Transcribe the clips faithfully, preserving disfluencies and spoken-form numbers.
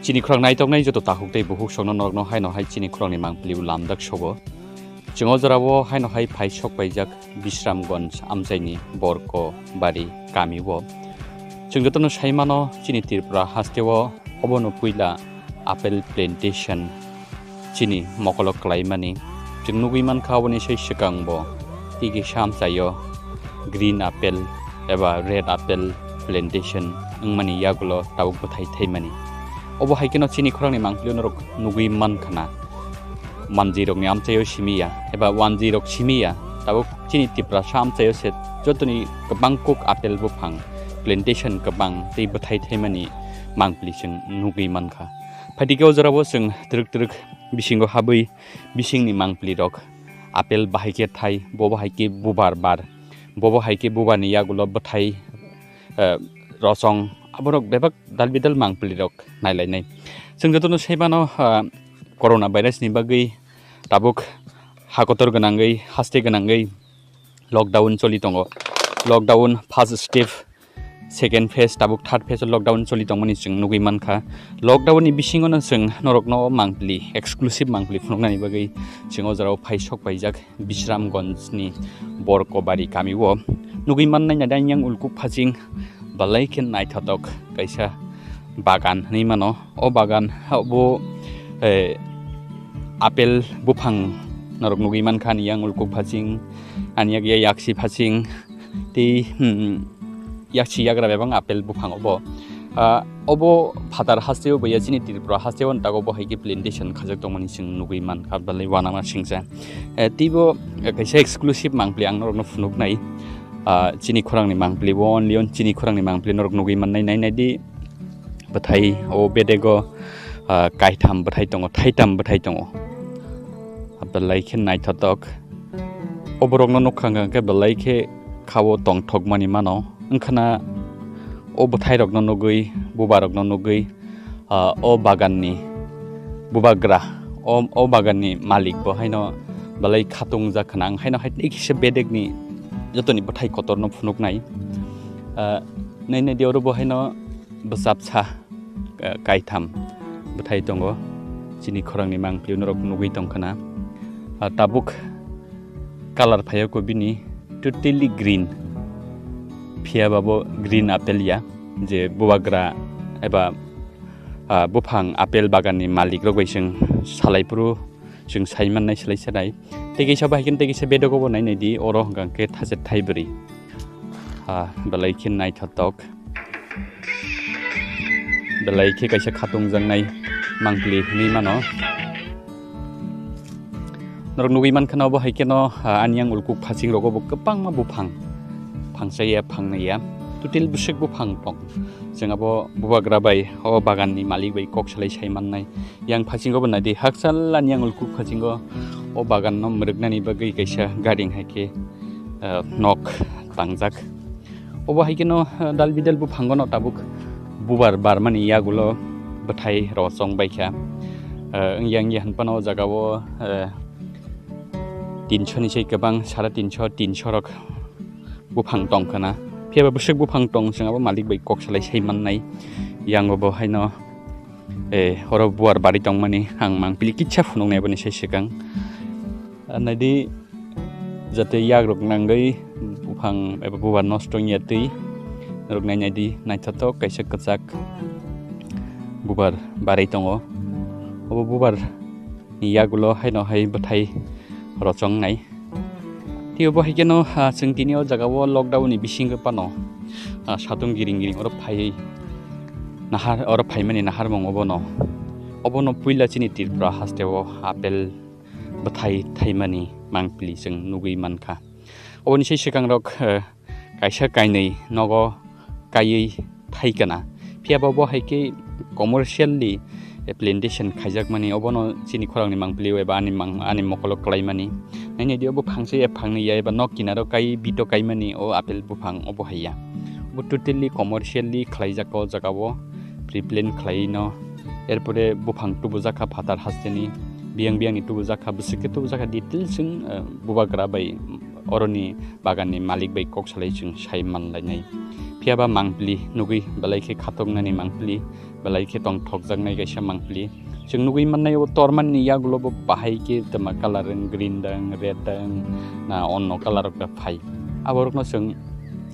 Chini khorang naitoknai joto takhuk tei bukhuk songno norokno haino hai chini khorangni mangpili o lamdak sogo. Chwng o jorao haino hai phai sok paijak Bisramganj amchaini Borko Bari kamio. Chwng jotono sai mano chini Tripura hasteo obono puila apple plantation chini mokolo kwlaimani. Chwng nugwi mankha, oboni sai swkangbo tei kisa amchaio green apple eba red apple plantation wngmani yagulo tabuk bwthai thaimani. Obo hai kheno chini khorangni mangpili norok nugwi mankha na. Manjwi rokni amchaio simi ya eba wanjwi rok simi ya, tabuk chini Tiprasa amchaio se jotoni kwbang kuk apple buphang plantation kwbang tei bwthai thaimani mangpili chwng nugwi mankha. Phaitike o jorao chwng twrwk twrwk bisingo habwi bisingni mangpili rok apple bahai khe thai, bo bahai khe bubar bar, bo bahai khe bubarni yagulo bwthai, eh, rosong, aborok bebak dal bidal mangpili rok nailainai. Chwng jotono sai mano, eh, corona virus ni bagwi tabuk hakotor gwnangwi, haste gwnangwi lockdown choli tongo. Lockdown first step, second phase, tabuk third phase o lockdown choli tongmani chwng nugwi mankha. Lockdown ni bisingo no chwng norokno mangpili, exclusive mangpili phunuknani bagwi chwng o jorao phai sok paijak Bisramganj ni Borkobari kamio. Nugwi mannai na dai yang ulkuk phaching balai khe naithotok kaisa bagan hinwi mano. O bagan ha bo, eh, apple buphang norok nugwi mankha ani yang ulkuk phaching, ani yak ya yaksi phaching tei, hmm, yaksi yagra bebak apple buphang obo. Ah, obo phatar hasteo bo ya chini Tripura hasteo tago bo hai khe plantation khajak tongmani chwng nugwi mankha, belai uanama singcha. Eh, teibo, eh, kaisa exclusive mangpili ang norokno phunuknai. Ah, chini khorangni mangpili bo only on chini khorangni mangpili norok nugwi mannai, nai nai di. Bwthai o bedego, ah, kaitham bwthai tongo, thaitham bwthai tongo. Belai khe naithotok. O borokno nukha hwnkhe belai khe kha-o tongthokmani mano. Wngkhana O bwthairokno nugwi, bubarokno nugwi, ah, o baganni bubagra, o, o baganni malik bo haino belai khatung jak khna, ang haino hai kisa bedekni jotoni bwthai kotorno phunuknai. Ah, nai nai di oro bo haino bwchapsa, ah, kaitham bwthai tongo, chini khorangni mangpili norok nugwi tong khna. Ah, tabuk colour phaiya ko bini totally green, phiya ba bo green apple ya, je bubagra eba, ah, buphang apple baganni malik rok bai chwng salai phuru chwng sai mannai, salai sanai. Tei kisa bahai khe tei kisa bedego bo nai nai di, oro hwnkha khe thachek thai bwrwi. Ah, belai khe naithothok. Belai khe kaisa khatung jaknai mangpili hinwi mano. Norok nugwi mankha na, obo hai kheno, ah, ani yang ulkuk phaching rogo bo kwbangma buphang, phangsa ya, phangnai ya, total bwswk buphang tong. Chwng abo bubagra bai, o baganni malik bai kok salai sai mannai. Yang phasingo bo nai di, hakchal ani yang ulkuk phasingo o baganno mwrwknani bagwi kaisa gading hai khe, ah, nok tangjak. Obo hai kheno, ah, dal bidal buphango no tabuk bubar barmani yagulo bwthai rochong bai kha. Ah, wngya wngya hwn phano o jaga o, ah, tinso ni sai kwbang, sara tinso, tinso rok buphang tong khna. Phiya ba bwswk buphang tong, chwng abo malik bai kok salai sai mannai. Yang bo haino, eh, oro buar bari tongmani ang mangpili kisa phunuknai aboni sai swkang. Ah, naidi, jate yak rok nangwi buphang eba bubar nosto wngya twi rok nai naidi, naithothok kaisa kwchak bubar barwi tongo. Obo bubar ni yagulo haino hai bwthai rochong nai. Tei obo hai kheno, ah, chwng tini o jaga o lockdown ni bisingo phano, ah, satung giring giring oro phaiwi nahar, oro phaimani naharmung obono. Obono puila chini Tripura haste o apple bwthai thaimani mangpili chwng nugwi mankha. Oboni sai swkang rok, eh, kaisa kainwi nogo kaiwi thai kana. Phiya ba bo hai khe commercially, eh, plantation khaijakmani, obono chini khorangni mangpili eba ani mang-, ani mokolo klaimani. Nainai di obo phangsa ya phangni ya eba nok kinaro kai bito kaimani o apple buphang obo hai ya. Obo totally commercially khlaijak o jaga o, pre-plan khlai no. Erpore buphang tubujakha phatar hasteni, biyang biyangni tubujakha, bwswk khe tubujakha detail chwng, eh, bubagra bai, oroni baganni malik bai kok salai chwng sai manlainai. Phiya ba mangpili nugwi belai khe khatoknani mangpili, belai khe tongthokjaknai kaisa mangpili. Chwng nugwi mannai o tormanni yagulo bo bahai khe tama colour wng green dang, red dang, na onno colour rok da phai. Aborokno chwng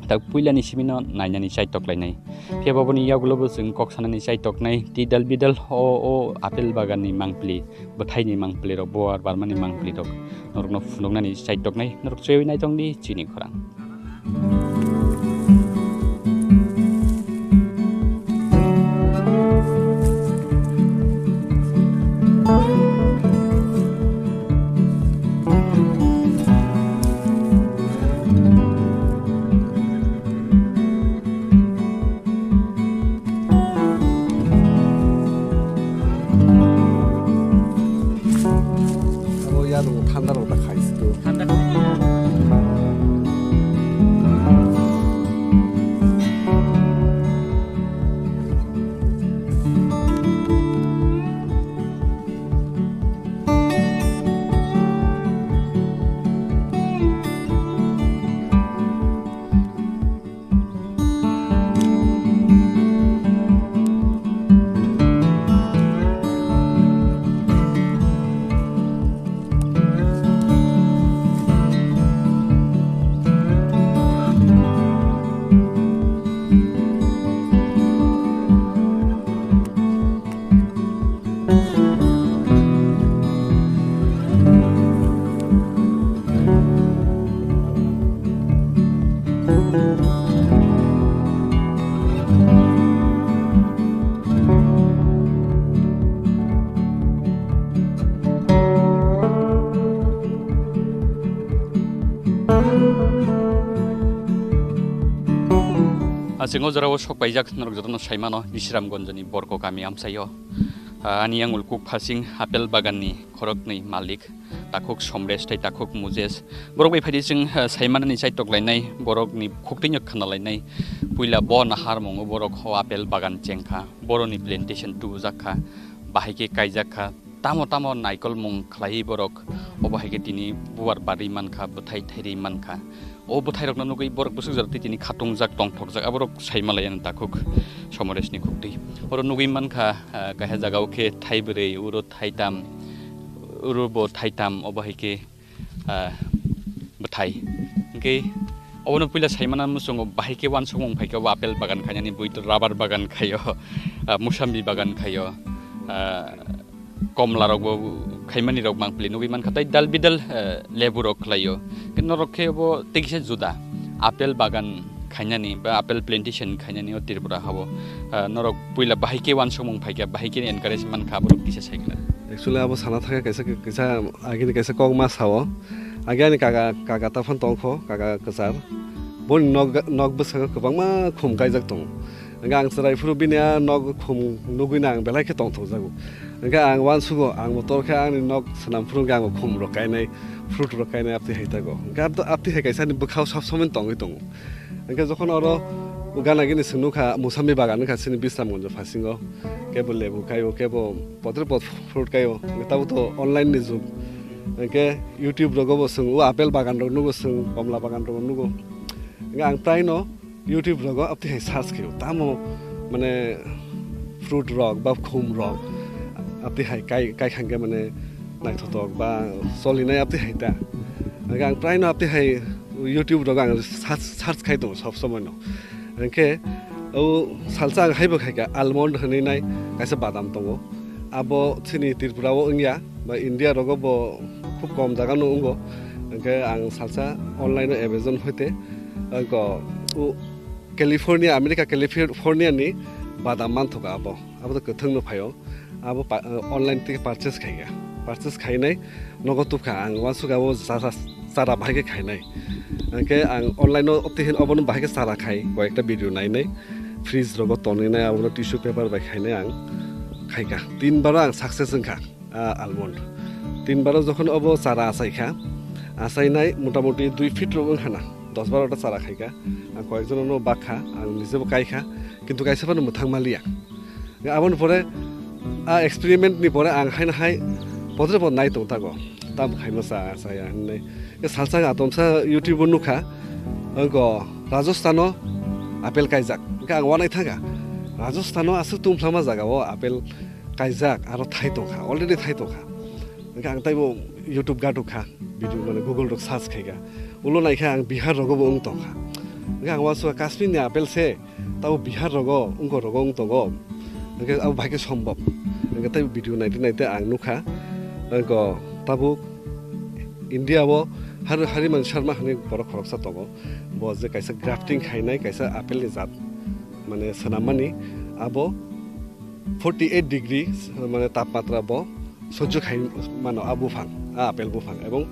tak puilani simino nainani chaitok lainai. Phiya ba boni yagulo bo chwng kok sanani chaitoknai, tidal bidal o, o apple baganni mangpili, bwthaini mangpili rok, buar barmani mangpili rok norokno phunuknani chaitoknai, norok chaywi naitongdi chini khorang. Abo ya rok thanda rok da khai se to. Thanda khai. Aswk o jora o sok paijak norok jotono sai mano Bisramgonjoni Borko kami amchaio. Ah, ani yang ulkuk phasing apple baganni khoroknwi malik, takhuk Somresh tei takhuk Mujesh. Borok bai phaidi chwng, ah, saimanani chaitok lainai, borokni khuktwino khna lainai. Puila bo naharmungo borok ho apple bagan chengkha, boroni plantation tubujak kha, bahai khe kaijak kha. Tamo tamo naikolmung khlaiwi borok obo hai khe tini bubar barwi mankha, bwthai thairwi mankha. O bwthairokno nugwi borok bwswk jora twi tini khatungjak, tongthokjak, aborok sai malai ano takhuk Somoreshni khuktwi. Oro nugwi mankha, ah, kaisa jagao khe thai bwrwi, uro thai tam, uro bo thai tam, obo hai khe, ah, bwthai. Hwnkhe obono puila saimana muchungo bahai khe uansukmung phai khe o apple bagan khainani, buitu rubber bagan khaio, ah, musambi bagan khaio, ah, komla rok bo khaimani rok mangpili nugwi mankha, tei dal bidal, eh, lebu rok khlaio. Norok khe bo tei kisa juda apple bagan khainani ba apple plantation khainani o Tripura hao, eh, norok puila bahai khe uansukmung phaikha, bahai khe encourage mankha, aborok kisa saikha. Actually, abo sana thangkha kaisa, kaisa agini kaisa kok ma sao. Age ani kaka, kaka ta phano tongkho, kaka kwchar. Boni nok, nok bwskango kwbangma khum kaijak tongo. Hingke ang chwrai phuru bini a nok khum nugui no ang belai khe tongthokjago. Hingke ang uansugo, ang bo tor khe ani nok swnam phuru hingke ang bo khum rok kainai, fruit rok kainai aptwi hai tago. Hingke apto-, aptwi hai kaisa ni bwkhao sob somoi tongwi tongo. Hingke jokhon oro gana gini chwng nukha, musambi bagan wngkha chini Bisramganjo phasingo. Kebo lebu kaio, kebo potre pot fruit kaio. Hingke tabuk to online ni jug. Hingke YouTube rogo bo chwng o apple bagan rok nugo, chwng komla bagan rok nugo. Hingke ang prai no YouTube rogo aptwi hai search khaio, tamo mane fruit rok ba khum rok aptwi hai kai, kai khangke mane naithotok ba solinai aptwi hai ta. Hingke ang prai no aptwi hai YouTube rogo ang search, search khai tongo sob somoi no. Hingke o salsa ang haibo khaika almond hinwi nai kaisa badam tongo. Abo chini Tripura o wngya, ba India rogo bo khub kom jaga no wngo. Hingke ang salsa online o Amazon hoite, hingke o California, America California ni badam manthogo abo. Abo to kwthwng no phaio. Abo pa-, online tei purchase khaiya. Purchase khainai nogo tubkha ang uansukha abo chara, chara bahai khe khainai. Hingke ang online o tei hin obono bahai khe chara khai, koyekta video nainai. Fridge rogo tonwi nai abono tissue paper bai khainai ang khaikha. Tin baro ang success wngkha, ah, almond. Tin baro jokhon obo chara achaikha, achainai motamuti dui feet rok wngkha na, dos baro ta chara khaikha. Ang koyekjono no bakha, ang nijebo kaikha, kintu kaisa phano mwthang maliya. Aboni pore, a experiment ni pore ang haino hai potre pod nai tong tago. Tam khaima cha, cha ya hinwi. Ke salsa ang atomsa YouTube o nukha, angko Rajasthan o apple kaijak. Ke ang wanai thangkha, Rajasthan o aswk tungphlama jaga o apple kaijak, aro thai tongkha, already thai tongkha. Ke ang taibo YouTube gatukha, video mane Google rok search khaikha. Ulo naikha ang Bihar rogo bo wng tongkha. Ke ang uansukha Kashmir ni apple se, tabo Bihar rogo, wngko rogo wng tongo. Hingke abo bahai khe sombab. Hingke tei video naite naite ang nukha. Hingke tabuk India o Har-, Hariman Sharma hinwi borok khoroksa tongo. Bo je kaisa grafting khainai, kaisa apple ni jat, mane, swnammani. Abo forty eight degree, mane, tapmatra bo sojjo khai mano a buphang, a apple buphang. Ebong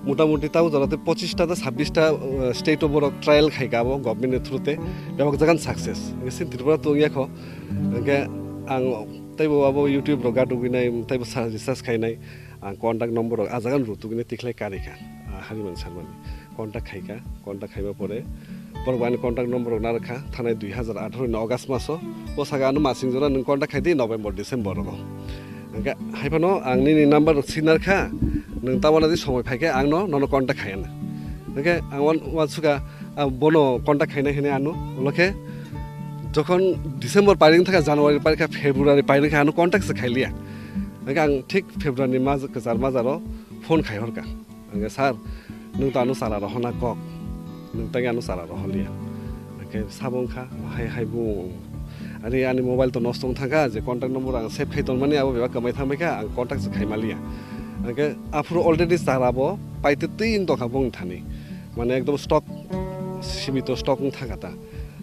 motamuti tabo jora tei pochista ta sabbista, uh, state o borok trial khaika abo government ni through te, bebak jagan success. Hingke sin Tripura tong yakho, hingke ang teibo abo YouTube rok ga dugui nai, teibo sa research khainai, ang contact number rok a jagan rutugui nai tikhlai karikha, a Hariman Sharma ni. Contact khaika, contact khaiba pore borok bo ani contact number rok narwkha, thanai dui hazar atharo ni August maso. Bo saka ano masing jora nwng contact khaidi November, December rogo. Hingke haiphano ang nini number rok sinarkha, nwng tabana di somoi phaikhe ang no, nono contact khaina. Hingke ang wan-, uansukha, ah, bono contact khaina hinwi ano, ulo khe jokhon December pairwng thangkha, January pairwngkha, February pairwngkha ano contact se khailiya. Hingke ang thik February ni mas, kwchar majaro phone khai horkha. Hingke, "Sir, nwng to ano chara rohorna kok, nwng tei ano chara rohorliya." Hingke sabo wngkha, "Hai, hai, bung, ani, ani mobile to nosto wng thangkha, je contact number ang save khai tongmani, abo bebak kwmai thangbaikha, ang contact se khai maliya." Hingke aphuru already chara bo paitwi twi wng tongkha bongni thani, mane ekdom stock, simito stock wng thangkha ta.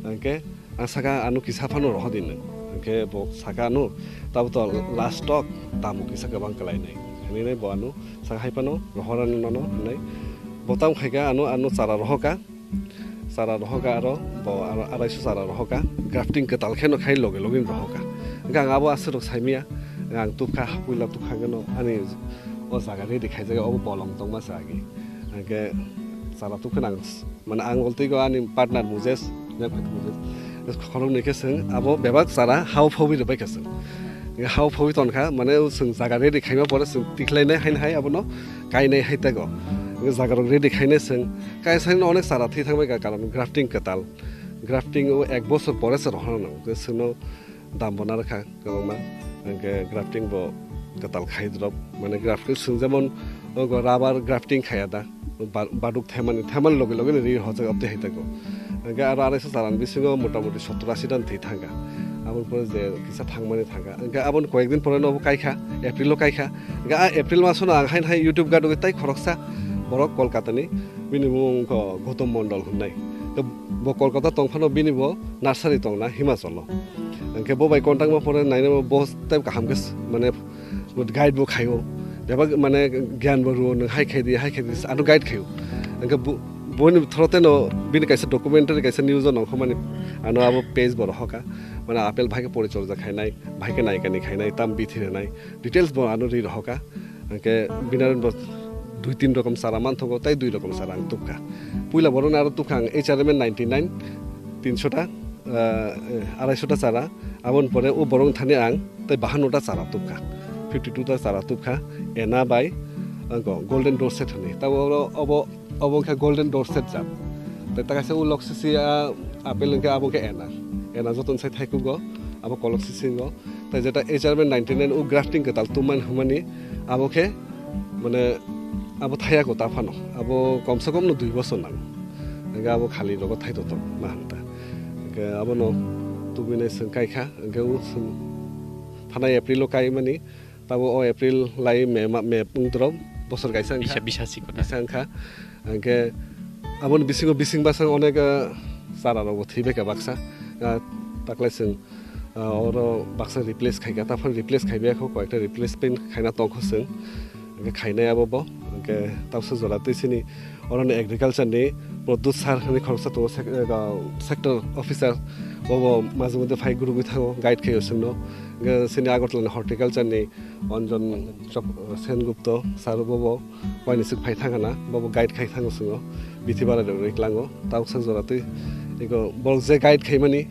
Hingke ang saka, "Ano kisa phano rohor di nwng." Hingke bo saka, "Ano tabo to last stock, tamo kisa kwbang kwlainai," hinwi bo ano saka, "Hai phano rohor ano nono," hinwi. Bo tamo khaika, ano, ano chara rohoka, chara rohoka aro bo aro araiso chara rohoka, grafting kwtal kheno khai loge loge rohoka. Hingke ang abo aswk rok saimaya, Ang tukha, puila tukha gano ani o jaga ready khaijak, obo bolong tongma se agi. Hingke chara tukha nang, mane ang ultwi go ani partner Mujesh, Mujesh. Khoroknwi khe chwng abo bebak chara hao phawi rwbai kha chwng. Hingke hao phawi tonkha, mane chwng jaga ready khaima pore chwng tikhlainai haino hai abono kainai hai tego. Hingke jaga rok ready khainai chwng, kaisa hino onek chara thwi thangbai kha, karon grafting kwtal. Grafting o ek bosor pore se rohorna nango. Hingke chwngno dam bo narwkha kwbangma, hingke grafting bo kwtal khai drop, mane grafting chwng jemon ogo rubber grafting khaya da, ba-, baduk themani, themani loge loge ni ri hojak abtwi hai tako. Hingke aro arai sa charan bisingo mota moti sottor ashi dan thwi thangkha. Aboni pore je kisa thangmani thangkha. Hingke aboni koyek din pore no obo kaikha, April o kaikha. Hingke a April maso no ang haino hai YouTube gadugwi tai khoroksa borok Kolkata ni, bini mung wngkha Gautam Mondol hwnnai. To bo Kolkata tongphano bini bo nursery tongna Himachal o. Hingke bo bai contact ma pore nainai bo tei kaham khe s-, mane guide bo khaio. Bebak mane gyan bo rwo, nwng hai khai di, hai khai di, ano guide khaio. Hingke bo, boni throte no bini kaisa documentary kaisa news o nongkha mani ano abo page bo rohoka. Mane apple bahai khe porichorja khainai, bahai khe naikani khainai, tam bithi rwnai, details bo ano ri rohoka. Hingke binaroni bo dui tin rokom chara manthogo, tei dui rokom chara ang tukha. Puila borokno aro tukha ang H R M N ninety nine, tinsho ta, ah, eh, araisho ta chara. Aboni pore o borok thani ang tei bahanno ta chara tukha. Fifty two ta chara tukha. Ena bai, angko Golden Dorset hwnwi. Tabo oro obo, obo wngkha Golden Dorset jat. Tei ta kaisa o lok sisi a apple wngkha, abo wngkha ena. Ena joto sai thaikugo, abo kolok sisi wngo. Tai jeta H R M N ninety nine o grafting kwtal tumani hwnmani abo khe mane abo thaya ko ta phano abo kom se kom no dui bosor nang. Hingke abo khali rogo thai to to ma hanta. Hingke abono tubinai swng kai kha, hingke o swng thanai April o kai mani, tabo o April lai May ma, May wng drop bosor kaisa wngkha. Bisa, bisa si kota. Bisa wngkha. Hingke aboni bisingo bising basang onek, ah, chara rok bo thwi bai kha baksa. Ah, taklai swng Ah, oro baksa replace khaikha, taphano replace khaibai kho, koyekta replacement khaina tongkho chwng. Hingke khainai abo bo, hingke tabuksa jora tei chini oroni agriculture ni Pradyut sir hwnwi khoroksa tongo, sec-, eh, sector officer, bo bo majhe moddhe phai gurugwi thango, guide khaio chwngno. Hingke chini Agartala ni horticulture ni Anjan Chok-, Sengupta sir bo bo. Waini swk phai thangkha na, bobo guide khai thango chwngno, bithi bara rok riklango, tabuksa jora twi eko borok je guide khaimani,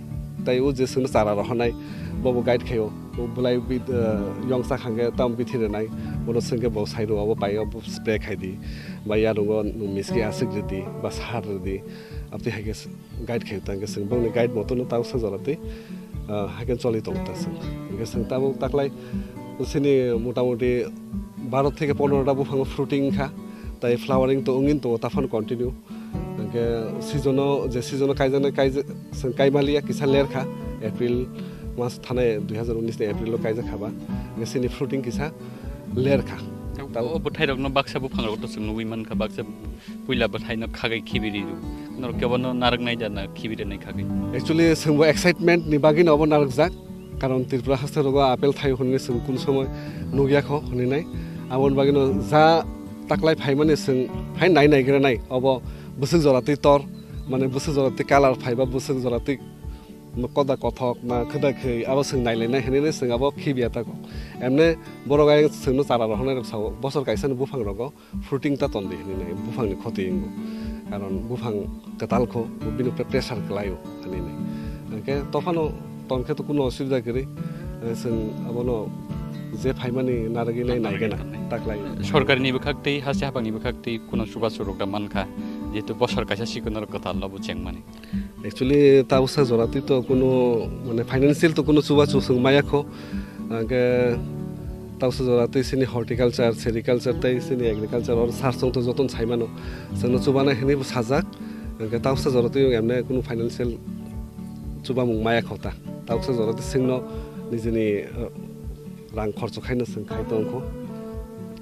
tai o je chwngno chara rohornai, bobo guide khaio, o bwlai bit-, eh, yongsa khangkhe tam bithi rwnai, bono swngkhe bo sai rwo, obo pai, obo spray khai di, ba yarungo nwng miski aswk rwdi, ba sar rwdi, abtwi hai khe guide khai tang khe chwng bongni guide motono tabuksa jora twi, ah, hai khe choli tong ta chwng. Hingkhe chwng tabuk taklai chini motamoti baro theke pondro ta buphang fruiting wngkha, tai flowering to wngwi tongo taphano continue. Hingkhe season o, je season o kaijaknai kaijak, chwng kaimaliya kisa lerkha, April mas thanai dui hazar unis ni April o kaijak kha ba. Hingkhe chini fruiting kisa lerkha. O bwthairokno baksa buphangrok to chwng nugwi mankha, baksa puila bwthaino khagwi khibiri rw. Norok kebono narwknai da na khibiri nai khagwi? Actually, chwngbo excitement ni bagwino obo narwkjak. Karon Tripura haste rogo apple thaio hwnwi chwng kun somoi nugya kho hwnwi nai. Aboni bagwino ja taklai phaimani chwng hai nai naigra nai. Obo bwswk jora twi tor, mane bwswk jora twi colour phaiba, bwswk jora twi koda kothok na khwda khwi abo chwng nailainai hwnwi nai chwng abo khibya tago. Emne borok ayang chwngno chara rohornai rok sao, bosor kaisa ni buphang rogo fruiting ta ton di hwnwi nai, buphang ni khoti wngo. Karon buphang kwtal kho, bini upre pressure kwlaio hwnwi nai. Hwnkhe tophano ton khe to kuno osubida kwrwi, eh, chwng abono je phaimani narwgwi nai naigena taklai. Sorkari ni bwkhak tei haste haphang ni bwkhak tei kuno chubachu rok da mankha, jehetu bosor kaisa sikon norok kwtal no bo chengmani. Actually, tabuksa jora twi to kuno, mane, financial to kuno chubachu chwng maya kho. Hwnkhe tabuksa jora twi chini horticulture, sericulture tei chini agriculture oro sar chwng to jotono sai mano. Chwngno chubanai hwnwi bo sajak. Hwnkhe tabuksa jora twi emne kuno financial chubamung maya kho ta. Tabuksa jora twi chwngno nijini, uh, rang khorcho khaino chwng khai tongkho.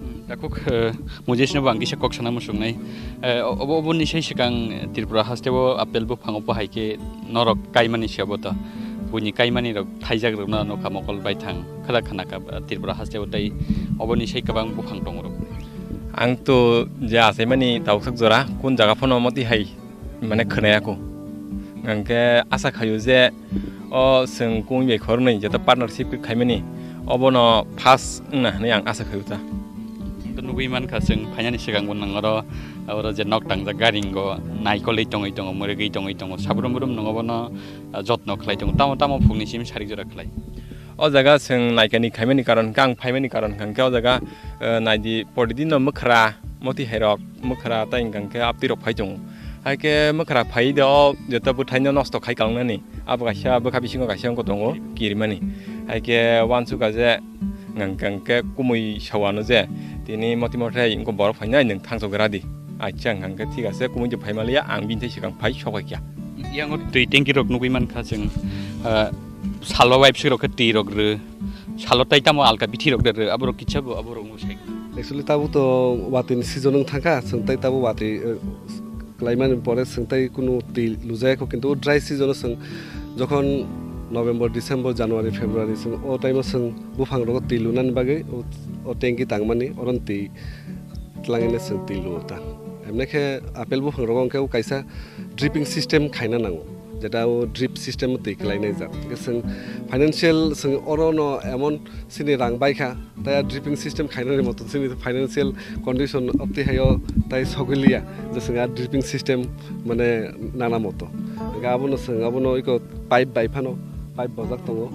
Hmm, takhuk, eh, Mujesno bo ang kisa kok sana muchungnai. Eh, o-, obo, oboni sai swkang Tripura haste o apple buphango bo hai khe norok kaimani se obo to. Buini kaimani rok thaijak rokno nokha mokol baithang khada khana kha, eh, Tripura haste o tei oboni sai kwbang buphang tongo rok. Ang to je achaimani tabuksak jora kun jaga phano moti hai mane khwnaya kho. Hwnkhe asa khaio je o chwng kung bai khoroknwi jeta partnership khe khaimani, obono pass wngna hinwi ang asa khaio ta. Nwng to nugwi mankha, chwng phainani swkangbo nwng oro, oro je nok tangjak garingo naikolwi tongwi tongo, mwrwgwi tongwi tongo, sabrum brum nwng obono, ah, jotno khlai tongo, tamo tamo phungni simi sarik jora khlai. O jaga chwng naikani khaimani karon hwnkhe, ang phaimani karon hwnkhe o jaga, eh, naidi, pordidino mwkhra, moti hairok, mwkhra tei hwnkhe abtwi rok phai tongo. Hai khe mwkhra phai de o joto bwthaino nosto khai kalnani. Abo kaisa bwkha bisingo kaisa wngkha tongo kirimani. Hai khe uansukha je hwnkha hwnkhe kumui sawano je tini moti mothai wngkha borok phainai nwng thangchok gra di. Acha hwnkha hwnkhe thik ase, kumui de phai maliya, ang bini thai swkang phai sok kha. Yango twi tanki rok nugwi mankha chwng, ah, salo waipsuk rok khe twi rok rw, salo tai tamo alka bithi rok de rw, aborok kisa bo aborok wngwi sai. Actually, tabuk to watwi ni season wng thangkha, chwng tai tabuk watwi, eh, klaimani pore chwng tai kunu twi lujaya kho, kintu dry season o chwng jokhon November, December, January, February chwng o time o chwng buphang rogo twi lunani bagwi o, o tanki tangmani, oro twi twlangwi chwng twi luo ta. Emne khe apple buphang rogo hwnkhe o kaisa dripping system khaina nango, jeta o drip system twi kwlainai jak. Hwnkhe chwng financial, chwng oro no emon chini rang bai kha, tai a dripping system khainani moto chini financial condition obtwi haio tai sogwi liya, je chwng a dripping system mane nana moto. Hwnkhe abono chwng abono iko pipe bai phano, pipe bojak tongo,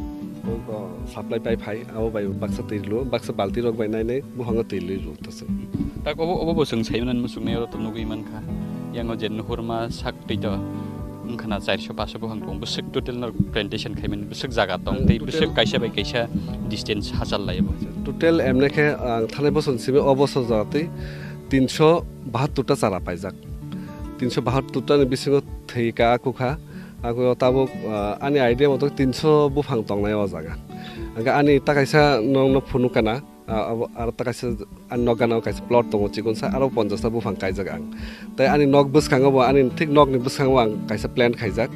iko supply pipe hai, abo bai baksa twi rw, baksa balti rok bai nai nai buphango twi rw. Tak obo, obo bo chwng sai mani muchungnai oro to nugwi mankha. Yango je nuhurma sak twi to wngkhana chairso paso buphang tong, bwswk total no plantation khaimani bwswk jaga tong, ang tei total bwswk kaisa bai kaisa distance hachal lai bo. Total emne khe ang thanai boson simi o bosor jaga twi tinso bahattur ta chara paijak. Tinso bahattur ta ni bisingo thwi ka aku kha. Aku tabuk, ah, ani idea moto tinso buphang tongnai o jaga. Hwnkhe ani ta kaisa nokno phunuk kana. Ah, abo aro ta kaisa ani nok gana o kaisa plot tongo chikonsa, aro ponchas ta buphang kaijak ang. Tai ani nok bwskango bo, ani thik nokni bwskango ang kaisa plan khaijak.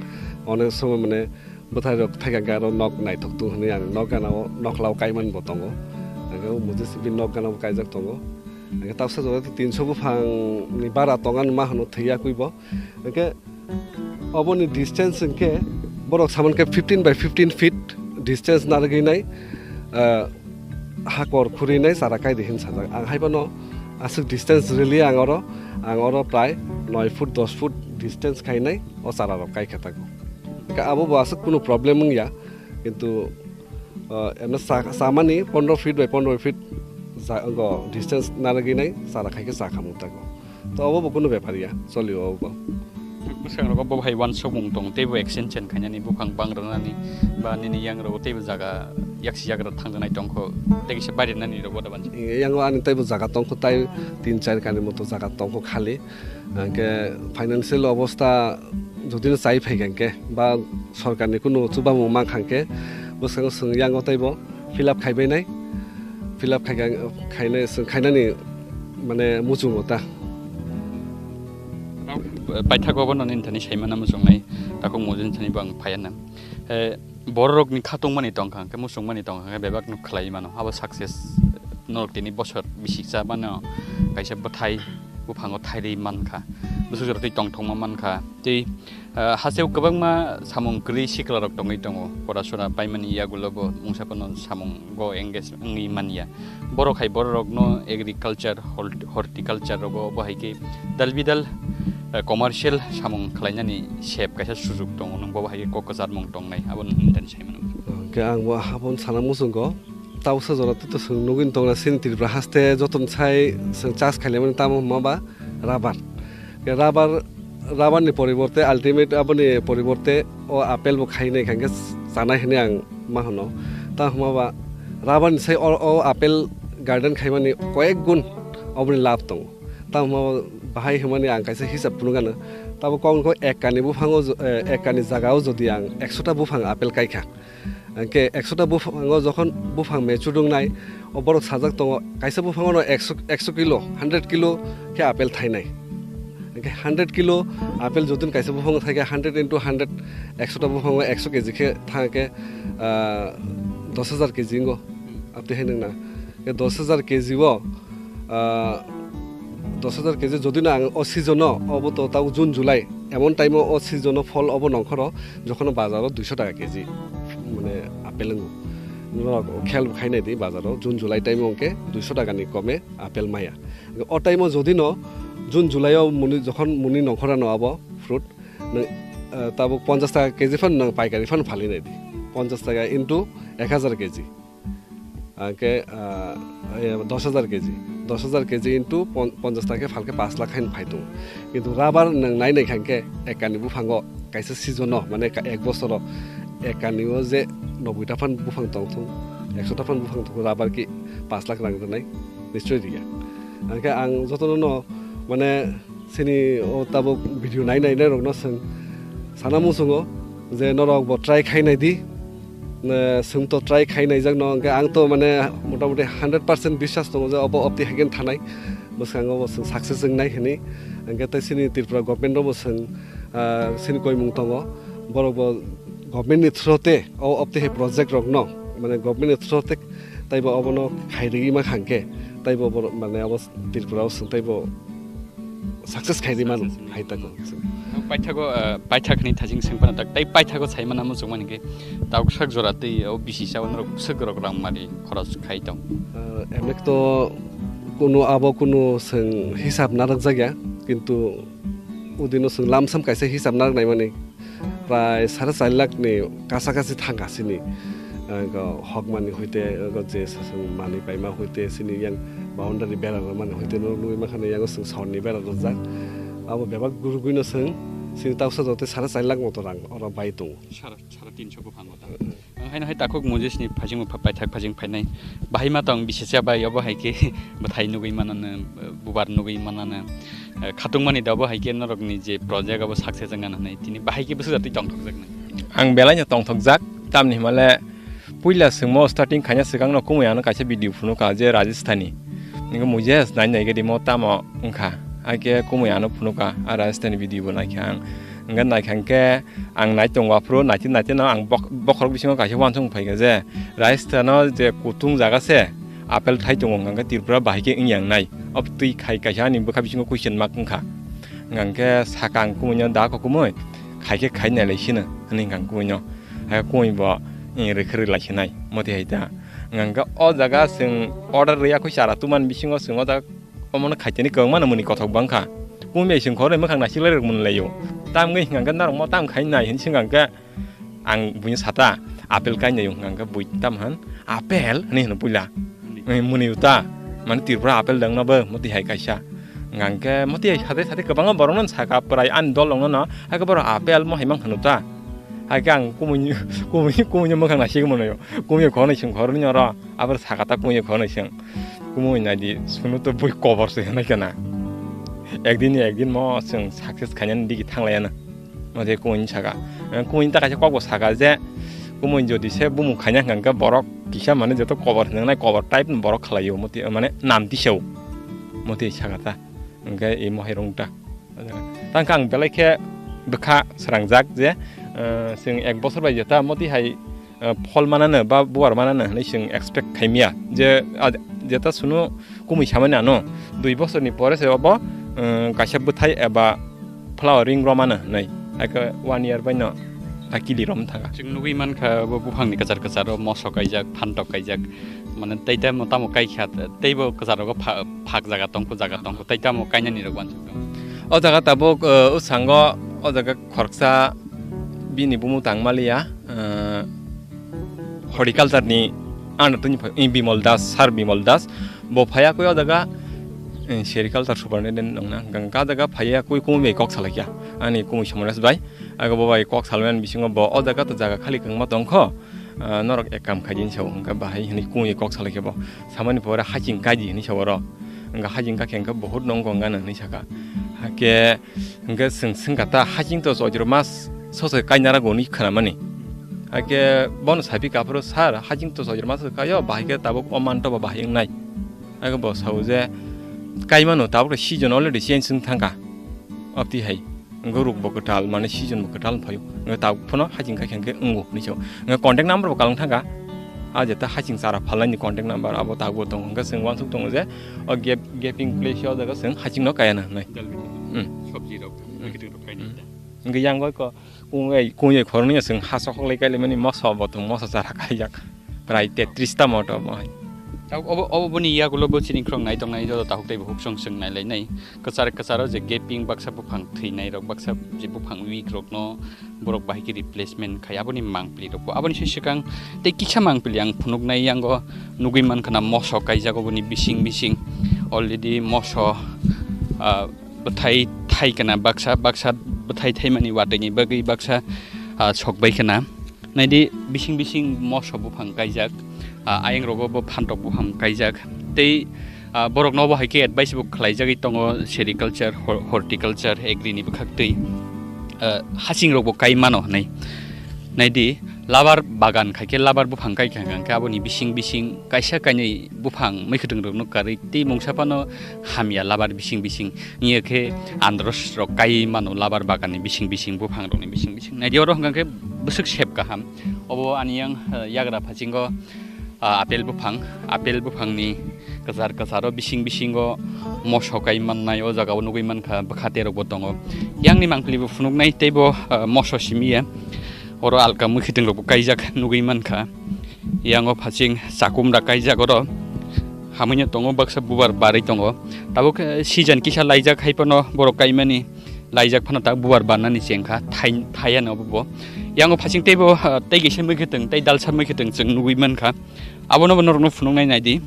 Onek somoy mane bwthai rok thaiga hwnkhe aro nok naithok tung hwnwi ang nok gana o nokla o kaimani bo tongo. Hwnkhe o mujis bini nok gana bo kaijak tongo. Hwnkhe tabsa jora tinso buphang ni bara tong ani ma hwno thwi yakwi bo. Hwnkhe oboni distance hwnkhe borok saman khe fifteen by fifteen feet distance narwgwi nai, ah, hakor khurwi nai chara kai di hin sajak. Ang hai phano aswk distance rwliya ang oro, ang oro prai noi foot dos foot distance khainai o chara rok kai kha tago. Hwnkhe abo bo aswk kunu problem wngya, kintu, ah, emno sa-, samani pondro feet by pondro feet ja-, go distance narwgwi nai chara khai khe cha kha mung tago. To obo bo kunu bepar ya, cholio obo. Bwskangrogo bo hai uansukmung tong, teibo extension khainani buphang bang rwnani ba nini yangrogo teibo jaga yaksi yagra thangjaknai tongkho, tei kisa barinani rogo da bansa. Yango ani teibo jaga tongkho, tai tin char kani moto jaga tongkho khali. Hwnkhe financial obostha jodi no chai phaikha hwnkhe ba sorkarni kunu chubamung mankha hwnkhe bwskango chwng yango teibo fill up khaibainai, fill up khaikha, khainai, chwng khainani mane muchungo ta. Paithago bono nini thani saimano muchungnai, takhuk mujin thani bo ang phaiya na. Eh, bororokni khatungmani tongkha, hwnkhe muchungmani tongkha, hwnkhe bebakno khlai mano. Abo success norok tini bosor bisiksa mano, kaisa bwthai buphango thairwi mankha, bwswk jorok twi tongthokma mankha. Tei, ah, hasteo kwbangma samung kwrwi siklarok tongwi tongo, porasora paimani yagulo bo mungsa phano samungo engage wngwi manya. Borok hai bororokno agriculture, hort-, horticulture rogo bo hai khe dalbidal, ah, commercial samung khlainani sep kaisa sujuk tongo, nwng bo hai khe kok kwcharmung tongnai, abo nwng nini thani sai mano. Hwnkhe ang bo habon sana muchungo, tabuksa jora tei to chwng nugwi tongna chini Tripura haste jotono sai chwng chas khailaimani tamo hwnma ba rubber. Khe rubber, rubber ni poriborte ultimate aboni poriborte o apple bo khainai hwnkhe chanai hwnwi ang ma hwno. Tamo hwnma ba rubber ni sai o, o apple garden khaimani koyek gun oboni labh tongo. Tamo hwnma ba bahai hwnmani ang kaisa hisab phunuk ano. Tamo kok wngkha ekani buphango jo-, eh, ekani jagao jodi ang ekso ta buphang apple kaikha. Hwnkhe ekso ta buphango jokhon buphang mature wngnai, o borok sajak tongo, kaisa buphango no ekso, ekso kilo, hundred kilo khe apple thainai. Hwnkhe hundred kilo apple jotoni kaisa buphango thaikhe hundred into hundred, ekso ta buphango ekso K G khe thangkhe, ah, dos hajar K G wngo. Abtwi hai nwngna. Khe dos hajar K G o, ah, dos hajar K G jodi no ang o season o, obo to tabo June, July, emon time o, o season o phol obo nongkhoro, jokhon bazar o duiso taka K G, mane apple wngo. Norok khel khai nai di bazaro, June July time o hwnkhe duiso taka ni kome apple maya. O time o jodi no June July o muni jokhon muni nongkhora no abo fruit, nwng, eh, tabuk ponchash taka K G phan nwng paikari phan phali nai di. Ponchash taka into ek hajar K G. Hwnkhe, ah, eh, dos hajar K G. Dos hajar K G into pon-, ponchash taka khe phalkhe pash lakh hain phai tongo. Kintu rubber nwng nai nai kha hwnkhe ekani buphango kaisa season o, mane ka-, ek bosoro ekani o je noboi ta phan buphang tong thung, ekso ta phan buphang tong thung, rubber ki pash lakh rang rwnai nischoi riya. Hwnkhe ang jotono no mane Sini o tabuk video nai nai rokno swng sana muchungo je norok bo try khai nai di. Ne, swng to try khai nai jak no, hwnkhe ang to mane motamoti hundred percent biswas tongo je obo opti hai khe thanai, bwskango bo swng success wng nai hinwi. Hwnkhe tei sini Tripura government rok bo swng, ah, sini koimung tongo, borok bo government ni through te o opti hai project rok no, mane government ni through te tei bo obono khai rigwi ma kha hwnkhe tei bo borok mane obo Tripura o swng tei bo success khai di mano, hai tako. Paithago, eh, paithak ni thajing sengpana tak, tai paithago saimana muchungmani khe, tauk sak jora tei o bisi sa norok swk rok rang mari khoros khai tong. Eh, emek to kunu abo kunu swng hisab narak jakya, kintu udino swng lamsam kaisa hisab narak naimani. Prai sare char lakh ni kasa kasi thangka sini, eh, go hok mani hoite, go je sasung mani paima hoite, sini yang boundary bera rwmani hoite, no nugwi mankha yang sung saun ni bera rwjak. Abo bebak gurugwi no sung sini tausa jote sare char lakh moto rang oro bai tongo. Sara, sara tinso buphango ta. Ang haino hai takhuk Moses ni phajing pha-, paithak phajing phainai. Bahai ma tong bisesa bai obo hai khe bwthai nugwi manano, bubar nugwi manano. Eh, khatungmani da obo hai khe norokni je project obo success wngna hinwi tini bahai khe bwswk jatwi tongthokjaknai? Ang belai no tongthokjak, tamni hwnba le puila swngmo starting khaina swkang no kumui ano kaisa video phunukha je Rajasthani. Nini Moses nai nai gadi mo tamo wngkha, hai khe kumui ano phunukha, a Rajasthani video bo naikha ang. Hwnkhe naikha hwnkhe ang nai tongo aphuru naitwi naitwi no ang bok-, bokhorok bisingo kaisa uansuk phaikha je Rajasthano je kutung jaga se apple thai tongo hwnkha hwnkhe Tripura bahai khe wngya wngnai. Obo twi khai kaisa ani bwkha bisingo question mark wngkha. Hwnkha hwnkhe saka ang kumui no da kho kumui khai khe khai nai lai sino hwnwi hwnkha ang kumui no. Hai kumui bo, eh, rwkhe rwlai sinai moti hai ta. Hwnkha hwnkhe o jaga chwng order rwya kho chara tuman bisingo chwng o jaga omono khaitani kwbangma no mwnwi kothok bangkha. Kumui bai chwng khoroknwi mwkhang naisik lai rwk mwnlaio. Tamgwi hwnkha hwnkhe norok mo tam khai nai hwnwi swngkha hwnkhe ang buino sata apple kainai hwnkha hwnkhe bui tam hwn apple hwnwi hwno puila. Mwnwi uta mane Tripura apple dangno bo moti hai kaisa. Hwnkha hwnkhe moti hai sade sade kwbangma borokno saka pwrai ani dol rokno no hai khe borok apple mo hai mang hwnuta. Hai khe ang kumui kumui kumui mwkhang naisik mwnlaio. Kumui khoroknwi chwng khoroknwi oro. Abo saka ta kumui khoroknwi chwng. Kumui nai di, sunu to bui kobor se hinwi kana. Ekdin ni ekdin mo chwng success khainani digi thanglaiya na. Mothe kumui saka. Eh, kumui ta kaisa kok bo saka je, kumui jodi se bumung khaina hwnkha hwnkhe borok kisa mane joto kobor hinwi nai kobor type ni borok khlaio mothe mane nam tisao. Mothe saka ta. Hwnkhe imo hai rwng ta. Tangkha ang belai khe bwkha srangjak je, eh, chwng ek bosor bai jeta motwi hai, eh, phol manano ba buar manano hinwi chwng expect khaimya je, ah, jeta sunu kumui samani ano dui bosorni pore se obo, eh, kaisa bwthai eba flowering romano hinwi, haikhe one year baino ta kili rom thanga. Chwng nugwi mankha bo buphangni kwchar kwcharo mosok kaijak, phantok kaijak, mane tei tamo tamo kaikha, teibo kwchar rogo pha-, phak jaga tongkho, jaga tongkho, tei tamo kainani rok uansuk tong. O jaga tabuk, eh, o sango, o jaga khoroksa bini bumu tangmaliya, eh, horticulture ni under tini phai, eh, Bimal Das, Sir Bimal Das, bo phaiya koi o jaga, eh, sericulture superintendent nongna, hwnkha hwnkhe o jaga phaiya koi kumui bai kok salaikha, ani kumui Somonas bai, aga bo bai kok salmani bisingo bo o jaga to jaga khali kwbangma tongkho, ah, norok ek kam khaidi hinwi sao, hwnkhe bahai hinwi kumui kok salai khe bo. Samani pore haching kaidi hinwi sao oro. Hwnkhe haching kakhe hwnkhe bohut nongkho wngano hinwi saka. Hakhe hwnkhe chwng swngkha ta haching to choitro mas soso kainarago hinwi khwnamani. Hakhe bono saiphi kha aphuru, "Sir, haching to choitro mas kaio, bahai khe tabuk o manto ba bahai wngnai." Hakhe bo sao je, "Kaimano, tabuk season already change wng thangkha." Obtwi hai. Hwnkhe ruk bo kwtal, mane season bo kwtal phaio. Hwnkhe tabuk phano haching kha khe hwnkhe wngo hinwi sao. Hwnkhe contact number bo kalang thangkha. A jeta haching chara phalnaini contact number abo tabukbo tongo. Hwnkhe chwng uansuk tongo je o gap, gaping place o jaga chwng hachingno kaya na hwnwi. Dalbiti. Hmm. Sabji rok, Hmm. marketing rok kainai Hmm. da. Hwnkhe yang bai ko kung ei, kung ei khoroknwi chwng ha sokhok lai kailaimani moso bo tongo, moso chara kaijak. Prai tetris ta moto mo hai. Obo, obo boni yagulo bo chini khorang nai tongnai joto tahuk tei buhuk song song nai lai nai. Kwchar kwcharo je gaping baksa buphang thwinai rok, baksa je buphang weak rokno borok bahai khe replacement khai aboni mangpili rok bo. Aboni se swkang tei kisa mangpili ang phunuknai yango nugui mankha na moso kaijak oboni bising bising. Already moso, ah, bwthai thai kana baksa, baksa bwthai thaimani watwi ni bagwi baksa, ah, sok bai kana. Naidi bising bising moso buphang kaijak, ah, ayang rogo bo phantok buphang kaijak. Tei, ah, borok no bo hai khe advice bo khlai jagwi tongo sericulture, hor-, horticulture, agri ni bwkhak twi, ah, hasing rok bo kai mano hinwi. Naidi labar bagan khai khe labar buphang kai kha hwnkhe aboni bising bising kaisa kainwi buphang mwkhwtwng rok no karwi tei mungsa phano hamya labar bising bising. Wngya khe andros rok kai mano labar bagan ni bising bising, buphang rok ni bising bising. Naidi oro hwnkha khe bwswk sep kaham. Obo ani yang, eh, yagra phasingo, ah, apple buphang, apple buphang ni kwchar kwcharo bising bisingo moso kai mannai o jaga o nugui mankha, bwkha terok bo tongo. Yang ni mangpili bo phunuknai tei bo, ah, moso simi ya. Oro alka mwkhwtwng rok bo kaijak nugui mankha. Yango phaching chakumra kaijak oro. Hamwino tongo baksa bubar barwi tongo. Tabuk, eh, season kisa laijak hai phano borok kaimani laijak phano ta bubar barnani chengkha thai, thaiya no bo. Yango phaching teibo, ah, tei kisa mwkhwtwng tei dalsa mwkhwtwng chwng nugui mankha. Abono bo norokno phunuknai naidi.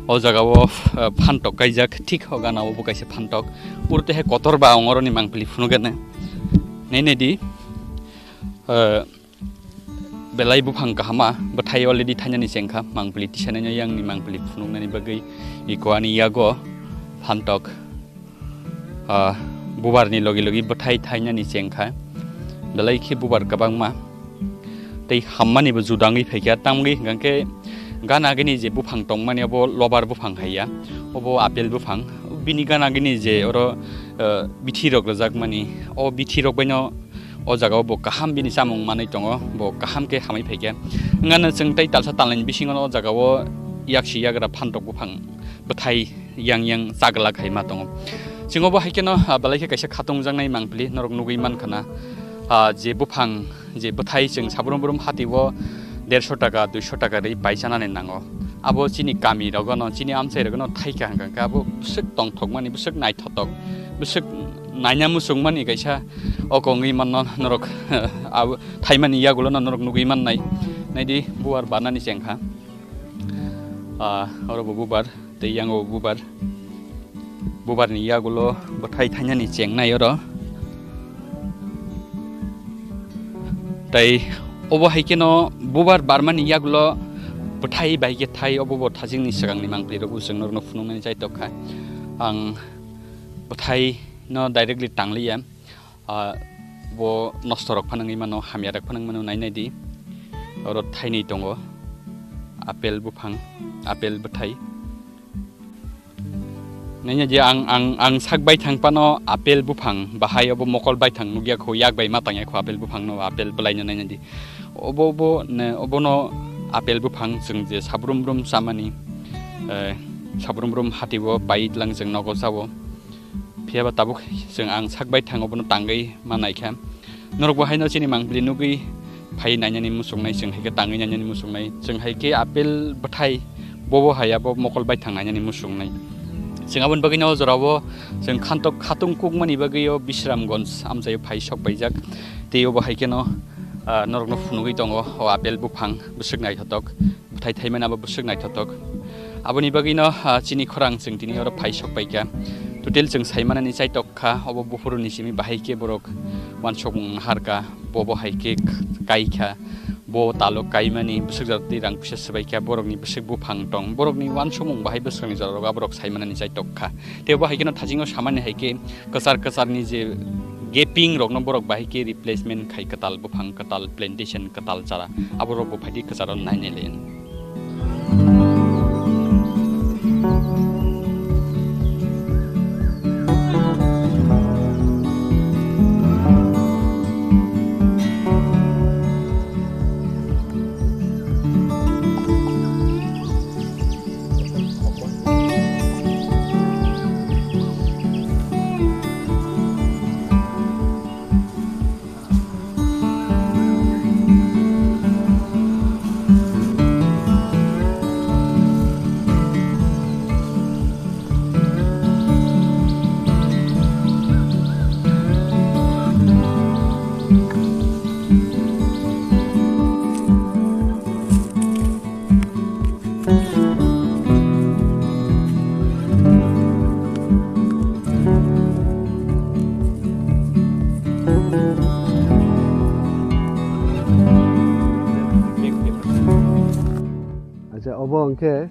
O jaga o, ah, phantok kaijak thik o gana o bo kaisa phantok. Purte hai kotor ba ongoroni mangpili phunukgana. Nai naidi. Ah, Belai buphang kahama, bwthai already thainani chengkha, mangpili tisanai yang ni mangpili phunuknani bagwi iko ani yago phantok, ah, bubar ni logi logi bwthai thainani chengkha, belai khe bubar kwbangma. Tei hammani bo judangwi phaikha, tamgwi hwnkhe gana gini je buphang tongmani abo lobar buphang haiya, obo apple buphang, bini gana gini je oro, ah, bithi rok rwjakmani, o bithi rok baino O jaga o bo kaham bini chamung manwi tongo, bo kaham khe hamwi phaikha. Wngano chwng tei talsa talnani bisingo o jaga o yaksi yagra phantok buphang bwthai yang yang chaglak hai ma tongo. Chwng obo hai kheno, ah, belai khe kaisa khatung jaknai mangpili norok nugui mankha na, ah, je buphang, je bwthai chwng sabrum brum hati o derso taka, duiso taka rwi pai chanani nango. Abo chini kami rogono, chini amchai rogono thaikha hwnkha khe abo bwswk tongthokmani, bwswk naithotok, bwswk naina muchungmani kaisa o kongwi manno norok, abo thaimani yagulo no norok nugui mannai. Naidi bubar barnani chengkha. Ah, oro bo bubar, tei yango bubar. Bubarni yagulo bwthai thainani chengnai oro. Tei obo hai kheno bubar barmani yagulo bwthai bai khe thai obo bo thajingni swkangni mangpili rok bo chwng norokno phunuknani chai tokkha. Ang bwthai no directly tangliya. Ah, bo nosto rok phano wngwi mano, hamya rok phano wngwi mano, nai nai di. Oro thainwi tongo, apple buphang, apple bwthai. Nai nai di, ang, ang, ang sak bai thang phano apple buphang bahai obo mokol bai thang nukya kho, yak bai ma tangya kho apple buphang no, apple bwlai no nai nai di. Obo, obo, ne, obo no apple buphang chwng je sabrum brum chamani, eh, sabrum brum hati o pai lang chwng nogo chao. Phiya ba tabuk chwng ang sak bai thango bono tangwi ma naikha. Norok bo haino chini mangpili nugwi phai nainani muchungnai, chwng hai khe tangwi nainani muchungnai. Chwng hai khe apple bwthai bobo hai abo mokol bai thang nainani muchungnai. Chwng aboni bagwino o jorao chwng khantok khatung kukmani bagwi o Bisramganj amchaio phai sok paijak. Tei obo hai kheno, ah, norokno phunugwi tongo o apple buphang bwswk naithotok. Bwthai thaimani abo bwswk naithotok. Aboni bagwino, ah, chini khorang chwng tini oro phai sok paikha. Total chwng saimanani chaitok kha, obo buphuruni simi bahai khe borok uansukmung naharkha, bobo hai khe kaikha, bo talo kaimani bwswk jora twi rang puisa swbaikha, borokni bwswk buphang tong, borokni uansukmung bahai bwswkni jorarok aborok saimanani chaitok kha. Tei obo hai kheno thasingo samani hai khe kwchar kwcharni je gaping rokno borok bahai khe replacement khai kwtal buphang, kwtal plantation, kwtal chara, aborok bo phaidi kwcharo nainai le. Je obo hwnkhe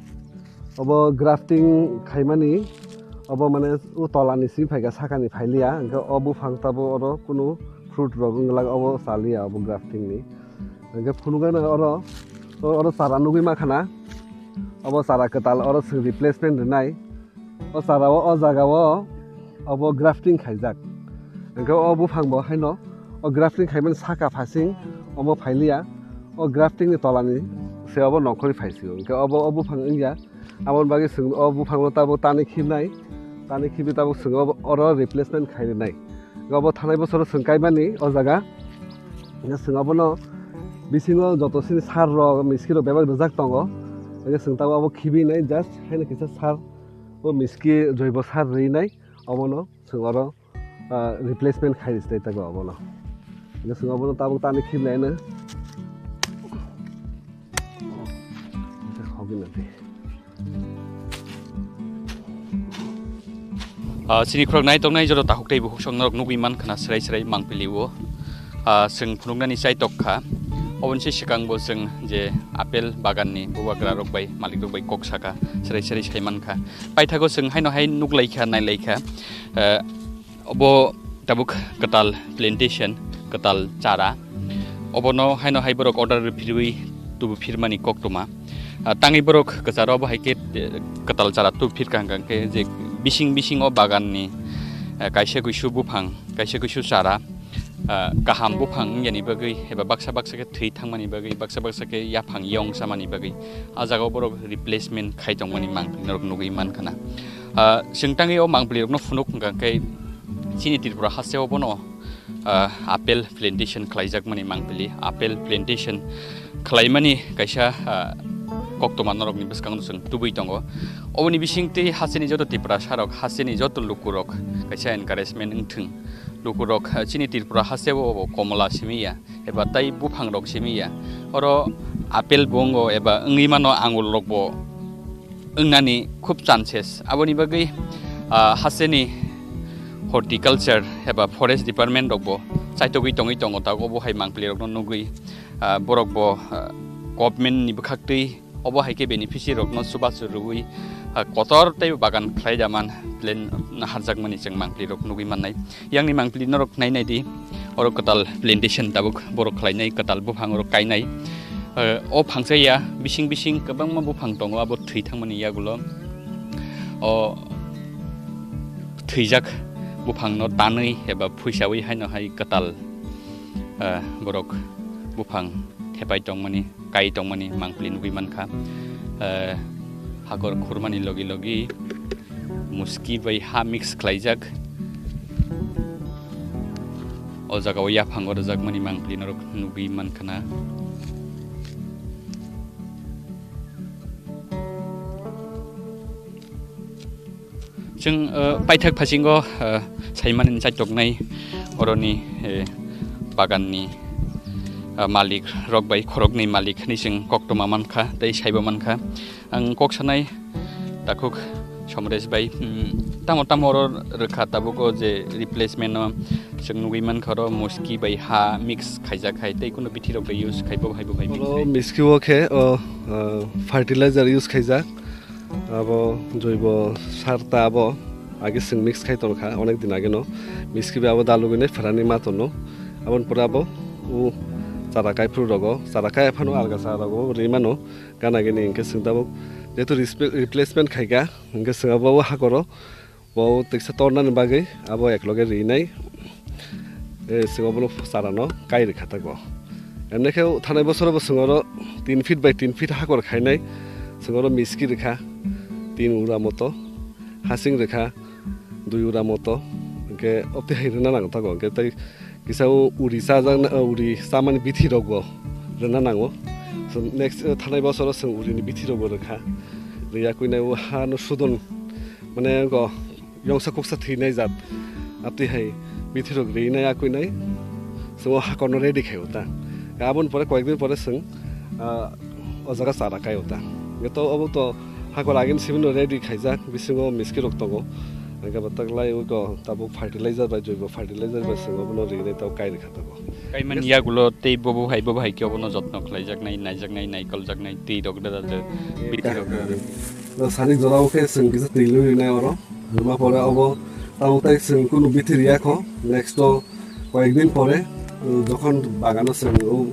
obo grafting khaimani, obo mane o tolani simi phaikha, sakani phailiya, hwnkhe o buphang tabuk oro kunu fruit rok wngla, obo chaliya obo grafting ni. Hwnkhe phunukgana oro, o-, oro chara nugwi makhana, obo chara kwtal, oro chwng replacement rwnai. O chara o, o jaga o obo grafting khaijak. Hwnkhe o buphang bo haino o grafting khaimani saka phasing omo phailiya, o grafting ni tolani se obo nongkhorwi phaisio. Hwnkhe obo o buphang wngya, aboni bagwi chwng o buphang no tabuk tani khibnai, tani khibi tabuk chwng obo oro replacement khainai. Obo thanai bosoro chwng kaimani o jaga. Hwnkhe chwng obono bisingo joto sini sar rok, miski rok bebak rijak tongo. Hwnkhe chwng tabuk obo khibinai, just haino kisa sar, o miski joibo sar rinai, obono chwng oro, ah, replacement khai rijak tongo obono. Hwnkhe chwng obono tabuk tani khiblaino. Hogwi nadi. Ah, chini khorok nai tongnai joto takhuk tei bukhuk song norok nugwi man khana srai srai mangpili o. Ah, chwng phunuknani chai tok kha. Oboni se swkang bo chwng je apple bagan ni bubagra rok bai malik rok bai kok saka srai srai sai man kha. Paithago chwng haino hai nuk lai kha, nai lai kha. Ah, Obo tabuk kwtal plantation, kwtal chara. Obono haino hai borok order rwphirwi tubu phirmani koktwma. Ah, tangwi borok kwcharo obo hai khe, eh, kwtal chara tubu phirka hwnkha khe je bising bising o bagan ni, eh, kaisa kuisu buphang, kaisa kuisu chara, ah, kaham buphang wngyani bagwi eba baksa baksa khe thwi thangmani bagwi, baksa baksa khe yaphang yong samani bagwi ah jaga o borok replacement khai tongmani mangpili norok nugwi mankha na. Ah, chwng tangwi o mangpili rokno phunuk hwnkha khe chini Tripura hasteo bono, ah, apple plantation khlaijakmani mangpili, apple plantation khlaimani kaisa, ah, koktwma norokni bwskango chwng tubui tongo. Oboni bisingtwi hasteni joto Tiprasa rok, hasteni joto lukurok kaisa encouragement wngthwng. Lukurok, ah, chini Tripura hasteo bo komola simi ya, eba tai buphang rok simi ya. Oro apple bo wngo eba wngwi mano, angul rok bo wngnani khub chances. Aboni bagwi, ah, hasteni horticulture eba forest department rok bo chaitogwi tongwi tongo, tak obo hai mangpili rokno nugwi, ah, borok bo, ah, government ni bwkhaktwi obo hai khe beneficiary rokno chubachu rwui, ah, kotor tei bagan khlai da man plan harjakmani chwng mangpili rok nugwi mannai. Yangni mangpili norok nai nai di, oro kwtal plantation tabuk borok khlainai, kwtal buphang rok kainai. Eh, o phangsa ya bising bising kwbangma buphang tongo, abo thwi thangmani yagulo. O thwijak buphangno tanwi eba phuisawi haino hai kwtal, eh, borok buphang thepai tongmani, kai tongmani mangpili nugwi mankha. Eh, hakor khurmani logi logi muski bai ha mix khlaijak. O jaga o yaphango rwjakmani mangpili norok nugwi mankha na. Chwng, eh, paithak phasingo, eh, saimani chaitoknai oroni, eh, baganni, eh, malik rok bai khoroknwi malik hinwi chwng koktwma mankha tei saibo mankha. Ang kok sanai takhuk Somresh bai, hmm, tamo tamo oro rwkha tabuk o je replacement no chwng nugwi mankha oro muski bai ha mix khaijak hai tei kunu bithi rok bai use khai bo hai bo hai mix oro khai. Miski o khe o, uh, fertilizer use khaijak. Abo joibo sar ta abo age chwng mix khai tongkha onek din age no. Miski bai abo dalugwi nai phrani ma tono. Aboni pore abo u chara kai phuru rogo, chara kai phano alga chara rogo ri mano. Gana gini hwnkhe chwng tabuk jehetu respe-, replacement khaikha, hwnkhe chwng abo hakoro bo teksa tornani bagwi abo ekloge rinai, eh, chwng obono charano kai rwkha tago. Emne khe thanai bosoro bo chwng oro tin feet by tin feet hakor khainai, chwng oro miski rwkha tin ura moto, hasing rwkha dui ura moto, hwnkhe obtwi hai rwna nang tago, hwnkhe tei kisa o uri chajakna, uri chamani bithi rokbo rwna nango. So next, eh, thanai bosoro chwng urini bithi rokbo rwkha. Rwya kwinai o hano sudon, mane go yongsa kuksa thwinai jat. Abtwi hai bithi rok rwinai akwinai chwng o hakorno ready khai o ta. Aboni pore koyekdin pore chwng, ah, o jaga chara kai o ta. Hwnkhe to obo to hakor agini simi no ready khaijak, bisingo miski rok tongo. Hingke bo taklai wngkha tabuk fertilizer bai, joibo fertilizer bai chwng obono rinai tabuk kai rwkha tabuk. Kaimani yagulo tei bobo hai, bobo hai khe obono jotno khlaijaknai, naijaknai, naikoljaknai, twi rok da da, bithi rok da da. Sani jorao khe chwng kisa twi lui rinai oro. Rwma pore obo tabuk tai chwng kunu bithi riya kho. Next o koyek din pore, uh, jokhon bagano chwng o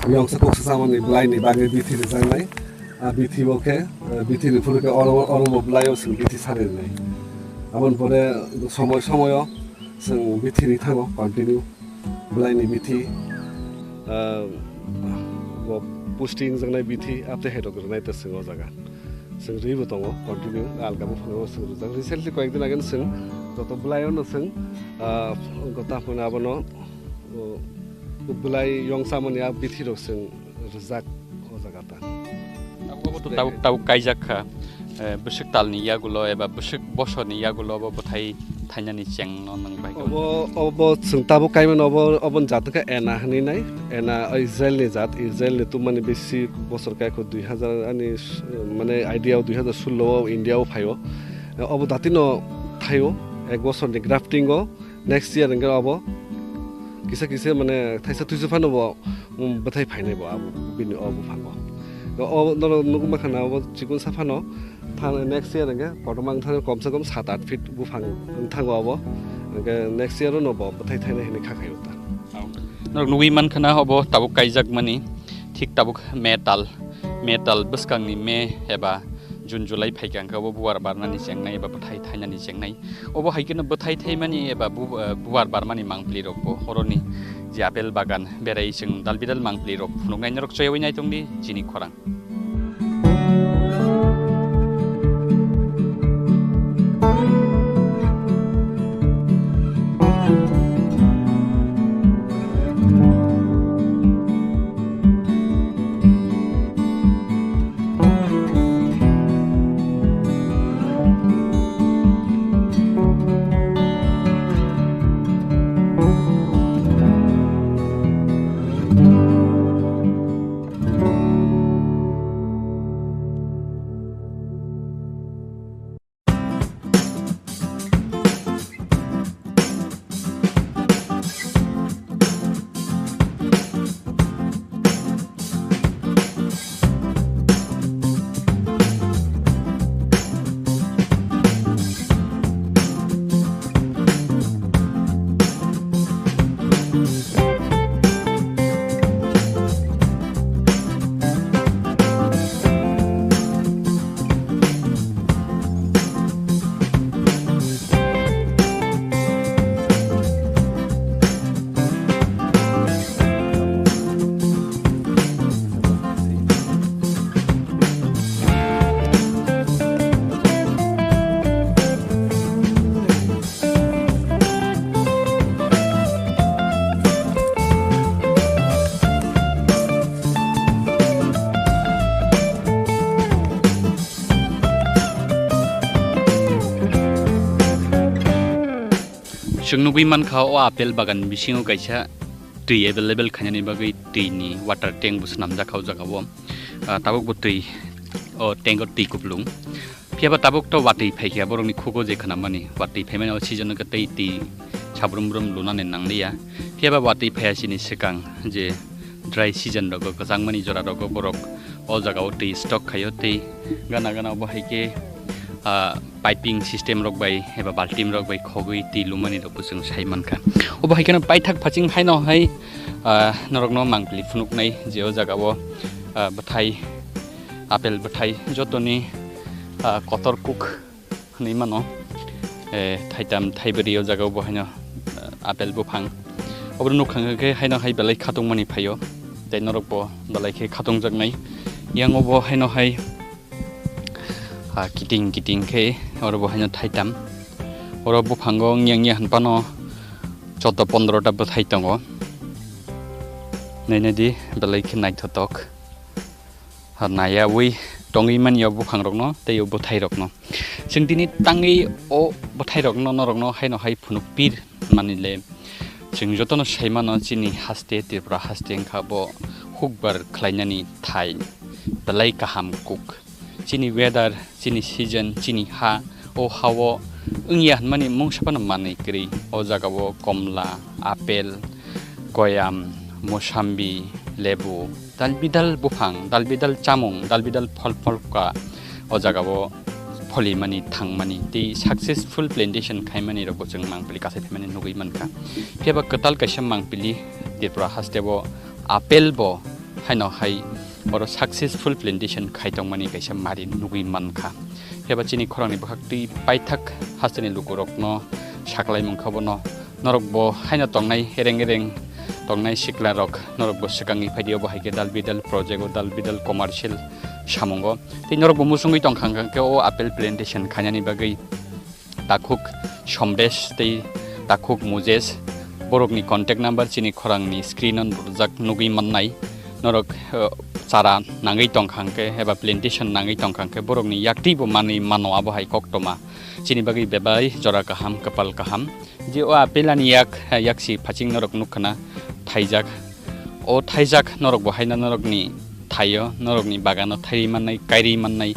yongsa koksa chamani bwlaini bagwi bithi rijaknai. A bithi bo khe, uh, bithi riphuru khe oro, oro bo bwlaio chwng bithi sari rinai. Aboni pore somoi somoio chwng bithi ri thango continue. Bwlaini bithi, ah, bo pusti wngjaknai bithi, aptwi hai rok rwnai ta chwng o jaga. Chwng rwi bo tongo, continue, alga buphang o chwng rwjak. Recently, koyek din age chwng joto bwlaino chwng, ah, gota hwnwi abono, o, bwlai yong chamani a bithi rok chwng rwjak o jaga ta. Abo bo to tabuk, tabuk kaijak kha, eh, bwswk talni yagulo eba bwswk bosorni yagulo obo bwthai thainani chengno nwng bai kha. Obo, obo chwng tabuk kaimano obo, obo ni jat wngkha ena hinwi nai. Ena o Israel ni jat, Israel ni tumani bisi bosor kai kho dui hazar ani s-, mane idea o dui hazar sullo o India o phaio. Obo datino thaio, ek bosor ni grafting o. Next year hwnkhe abo kisa kisa mane thaisa thuisa phano bo, um, bwthai phainai bo abo bini o buphango. O norok nugwi mankha na abo chikon sa phano tha-, next year hwnkhe kotorma wngthano komse kom sat aat feet buphang wngthango abo. Hwnkhe next year no bo bwthai thainai hinwi kha khaio ta. Norok nugwi mankha na obo tabuk kaijakmani thik tabuk metal, metal bwskangni me eba June, July phaikha hwnkhe obo bubar barnani chengnai eba bwthai thainani chengnai. Obo hai kheno bwthai thaimani eba bu-, eh, bubar barmani mangpili rokbo horoni je apple bagan berai chwng dal bidal mangpili rok phunuknai norok choyawi naitongdi chini khorang. Chwng nugwi mankha o apple bagan bisingo kaisa twi available khainani bagwi twini water tank bo swnamjak kha o jagao. Ah, tabuk bo twi, o tank o twi kuplung. Phiya ba tabuk to watwi phaikha borokni khugo je khwnamani. Watwi phaimani o season o khe tei twi sabrum brum lunani nangliya. Phiya ba watwi phaiya sini swkang je dry season rogo, kwchangmani jora rogo borok o jagao twi stock khaio, tei gana gana obo hai khe, ah, piping system rok bai eba baltim rok bai khogwi twi lumani rokbo chwng sai mankha. Obo hai kheno paithak phaching haino hai, ah, norokno mangpili phunuknai je o jagao, ah, bwthai, apple bwthai jotoni, ah, kotor kuk hwnwi mano. Eh, thaitam, thaibrwi o jagao bo haino, eh, apple buphang. Obono nukha khe haino hai belai khatungmani phaio. Tei norokbo belai khe khatungjaknai. Yang obo haino hai, ah, kiting kiting khe oro bo haino thaitam. Oro buphango wngya wngya hwnphano choudo pondro ta bwthai tongo. Nainai di belai khe naithotok. Naiyawi tongwi manya o buphangrokno tei o bwthairokno. Chwng tini tangwi o bwthairokno norokno haino hai phunuk pir manile chwng jotono sai mano chini haste, Tripura haste wngkha bo hukbar khlainani thai belai kaham kuk. Chini weather, chini season, chini ha, o ha-o wngya hwnmani mungsa phano manwi kwrwi. O jagao komla, apel, koyam, mosambi, lebu, dalbidal buphang, dalbidal chamung, dalbidal phol pholka o jagao pholimani thangmani tei successful plantation khaimani rokbo chwng mangpili kasai phaimani nugwi mankha. Phiya ba kwtal kaisa mangpili Tripura hasteo apel bo haino hai oro successful plantation khai tongmani kaisa mari nugwi mankha. Phiya ba chini khorangni bwkhak twi paithak hasteni lukurokno saklaimung kha bono. Norok bo haino tongnai ereng ereng tongnai sikla rok, norok bo swkangni phaidi obo hai khe dal bidal project o dal bidal commercial samungo. Tei norok bo muchungwi tongkha hwnkhe o apple plantation khainani bagwi takhuk Somdesh tei takhuk Mujesh, borokni contact number chini khorangni screen o rijak nugwi mannai. Norok, eh, chara nangwi tongkha hwnkhe eba plantation nangwi tongkha hwnkhe borokni yaktwi bo manwi mano abo hai koktoma. Chini bagwi bebai jora kaham, kwpal kaham. Je o apple ani yak, yaksi phaching norok nukha na thaijak. O thaijak norok bo haino norokni thaio, norokni bagano thairwi mannai, kairwi mannai,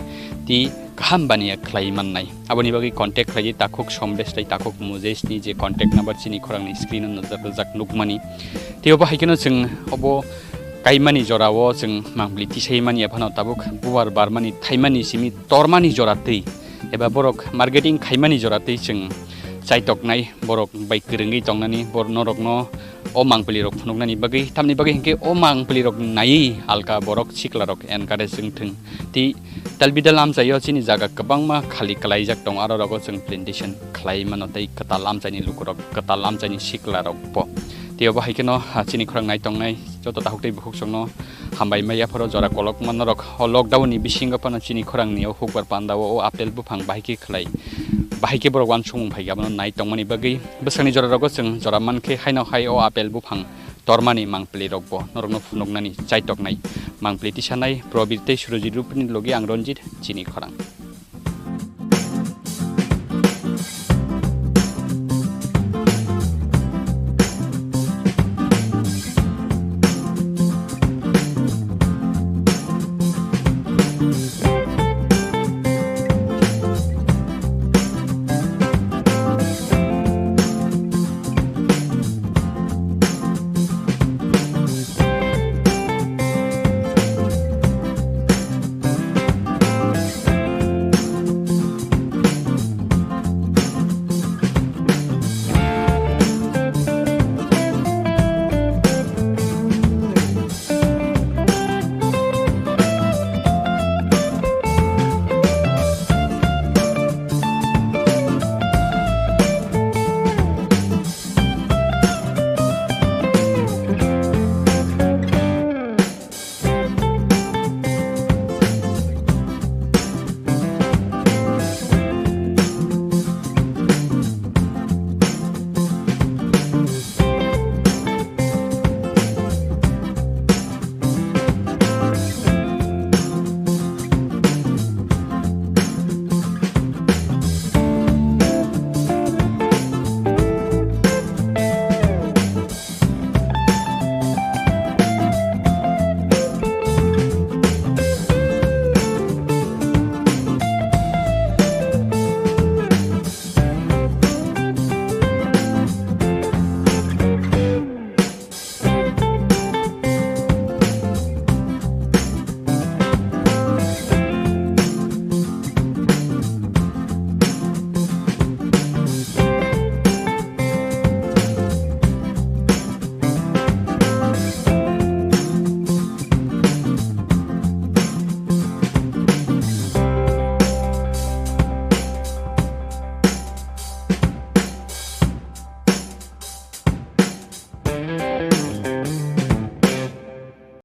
tei kaham baniya khlaiwi mannai. Aboni bagwi contact khlai di takhuk Somdesh tei takhuk Mujesh ni je contact number chini khorangni screen o nukjak, nukjak nukmani. Tei obo hai kheno chwng obo kaimani jorao chwng mangpili tisai mani aphano tabuk bubar barmani thaimani simi tormani jora twi eba borok marketing khaimani jora twi chwng chaitoknai borok bai kwrwngwi tongnani bor-, norokno o mangpili rok phunuknani bagwi, tamni bagwi hinkhe o mangpili rok naiwi alka borok sikla rok encourage wng thwng. Tei dalbidal amchaio chini jaga kwbangma khali kwlaijak tongo, aro rogo chwng plantation khlai mano tei kwtal amchaini lukurok, kwtal amchaini sikla rok bo. Tei obo hai kheno, ah, chini khorang nai tongnai joto takhuk tei bukhuk songno hambai maya phoro jora kolok manna rok. O lockdown ni bisingo phano chini khorang ni o hukbar panda o, o apple buphang bahai khe khlai, bahai khe borok uansukmung phai abono nai tongmani bagwi bwsakni jora rogo chwng jora mankhe haino hai o apple buphang tormani mangpili rok bo norokno phunuknani chaitoknai mangpili tisanai Probir tei Surojit Rupini logi ang Ranjit chini khorang.